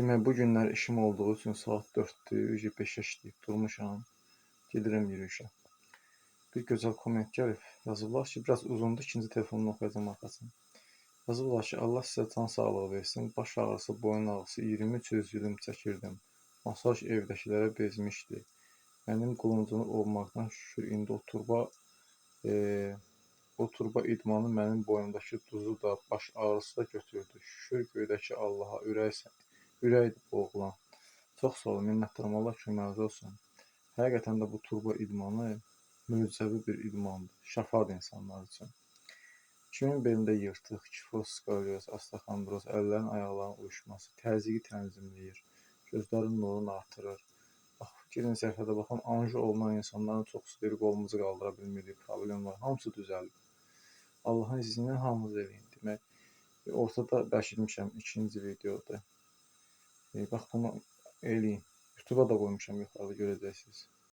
Demək, bu günlər işim olduğu üçün saat 4-dür, 5-ə işləyib durmuşam. Gedirəm yürüyüşə. Bir gözəl komment gəlib. Yazıblar ki, biraz uzundur, ikinci telefonla oxuyacağam arxasını. Yazıblar ki, Allah sizə can sağlığı versin. Baş ağrısı, boyun ağrısı 23 il zülüm çəkirdim. Masaj evdəkilərə bezmişdi. Mənim qılıncımı ovmaqdan şükür indi o turba idmanı mənim boynumdakı duzu da, baş ağrısı da götürdü. Şükür göydəki Allaha, ürəkdir bu oğlan. Çox sağ olun, minnətdaram. Allah köməyiniz olsun. Həqiqətən də bu turba idmanı möcüzəvi bir idmandır. Şəfadır insanlar üçün. Kimin belində yırtıq, kifoz, skolyoz, osteoxondroz, əllərin, ayaqların uyuşması, təzyiqi tənzimləyir, gözlərin nurunu artırır. Bax, girin səhifədə baxın, anji olunan insanların çoxusu deyir, qolumuzu qaldıra bilmirik, problem var. Hamısı düzəlib. Allahın izni ilə hamınız eləyin. Demək, ortada bəlkə ikinci videoda. Bax, bunu eləyin. YouTube'a da qoymuşam, yuxarıda görəcəksiniz.